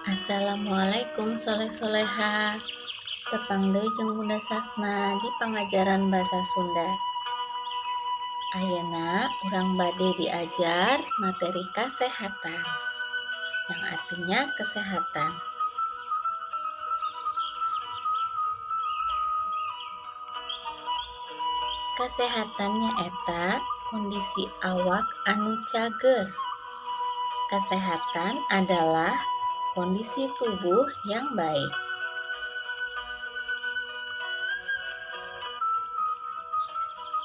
Assalamualaikum soleh-soleha. Tepang deui jeung Bunda Sasna di pangajaran Bahasa Sunda. Ayeuna urang bade diajar materi kasehatan, yang artinya kesehatan. Kasehatan nyaeta kondisi awak anu cager. Kesehatan adalah kondisi tubuh yang baik.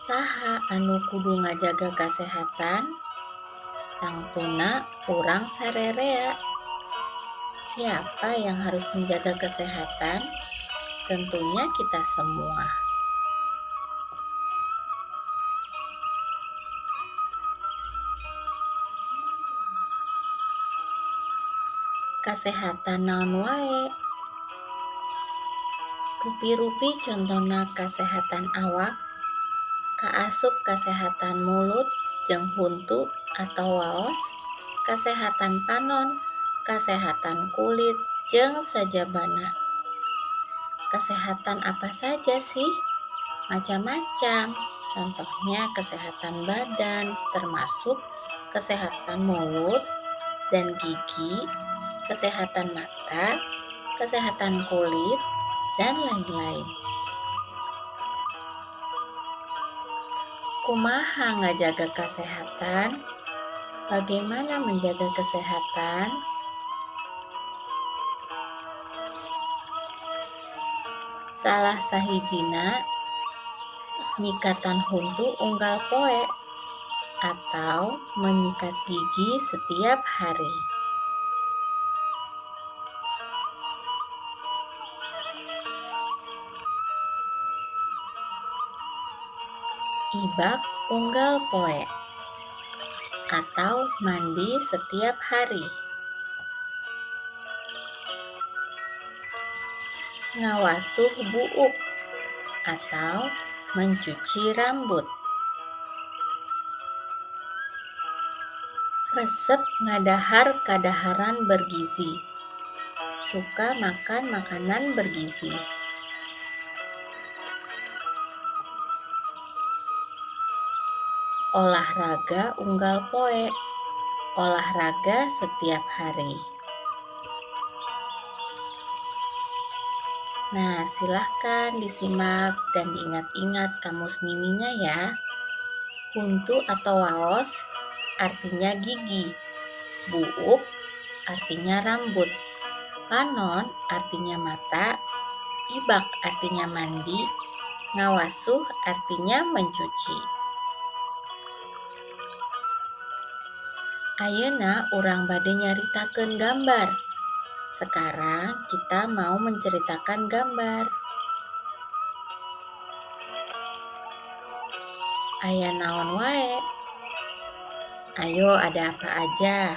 Saha anu kudu ngajaga kasehatan? Tangtuna urang sarerea. Siapa yang harus menjaga kesehatan? Tentunya kita semua. Kasehatan naon wae? Rupi-rupi contona kasehatan awak, kaasup kasehatan mulut jeung huntu atau waos, kasehatan panon, kasehatan kulit jeung sajabana. Kesehatan apa saja sih? Macam-macam. Contohnya kesehatan badan, termasuk kesehatan mulut dan gigi, kesehatan mata, kesehatan kulit, dan lain-lain. Kumaha ngajaga kesehatan? Bagaimana menjaga kesehatan? Salah sahijina nyikatan huntu unggal poe atau menyikat gigi setiap hari. Ibak unggal poe atau mandi setiap hari. Ngawasuh buuk atau mencuci rambut. Resep ngadahar kadaharan bergizi. Suka makan makanan bergizi. Olahraga unggal poe, olahraga setiap hari. Nah, silahkan disimak dan diingat-ingat kamus mininya ya. Huntu atau waos artinya gigi, buuk artinya rambut, panon artinya mata, ibak artinya mandi, ngawasuh artinya mencuci. Ayeuna urang bade nyaritakeun gambar. Sekarang kita mau menceritakan gambar. Aya naon wae? Ayo, ada apa aja?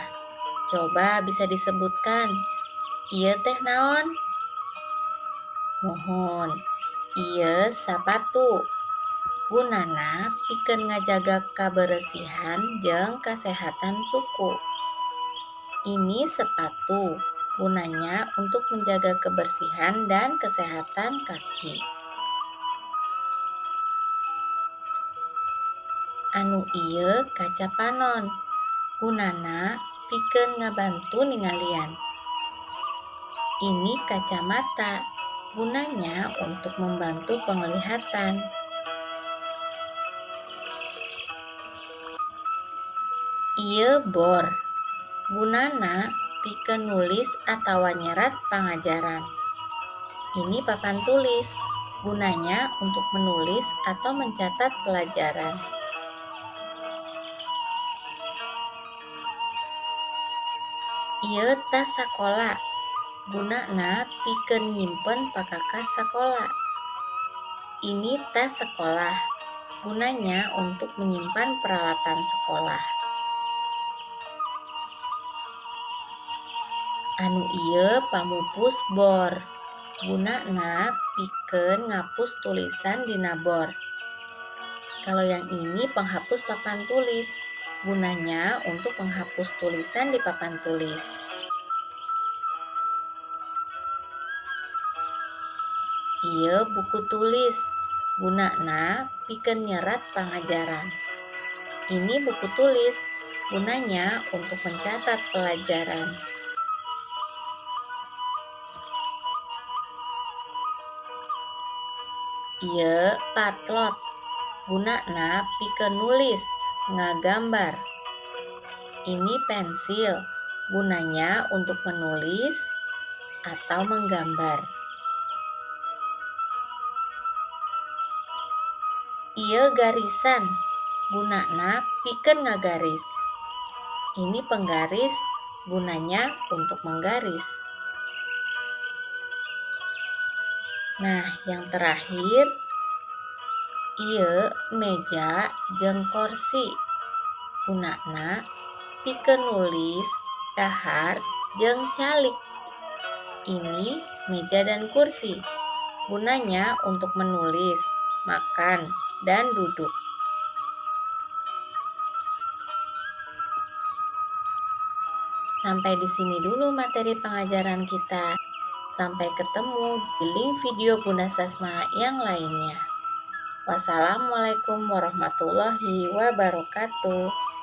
Coba bisa disebutkan. Ieu teh naon? Muhun. Ieu sapatu. Gunana pikeun ngajaga kaberesihan jeung kasehatan suku. Ini sepatu, gunanya untuk menjaga kebersihan dan kesehatan kaki. Anu ieu kaca panon, gunana pikeun ngabantu ningalian. Ini kacamata, gunanya untuk membantu penglihatan. Ieu bor, gunana pikeun nulis atawa nyerat pangajaran. Ini papan tulis, gunanya untuk menulis atau mencatat pelajaran. Ieu tas sakola, gunana pikeun nyimpen pakakas sakola. Ini tas sekolah, gunanya untuk menyimpan peralatan sekolah. Anu ieu pamupus bor, gunana pikeun ngapus tulisan dina bor. Kalau yang ini penghapus papan tulis, gunanya untuk menghapus tulisan di papan tulis. Ieu buku tulis, gunana pikeun nyerat pangajaran. Ini buku tulis, gunanya untuk mencatat pelajaran. Ieu patlot, gunana pikeun nulis, ngagambar. Ini pensil, gunanya untuk menulis atau menggambar. Ieu garisan, gunana pikeun ngagaris. Ini penggaris, gunanya untuk menggaris. Nah, yang terakhir, ieu meja jeung kursi. Gunana pikeun nulis, dahar, jeung calik. Ini meja dan kursi. Gunanya untuk menulis, makan, dan duduk. Sampai di sini dulu materi pengajaran kita. Sampai ketemu di link video Bunda Sasma yang lainnya. Wassalamualaikum warahmatullahi wabarakatuh.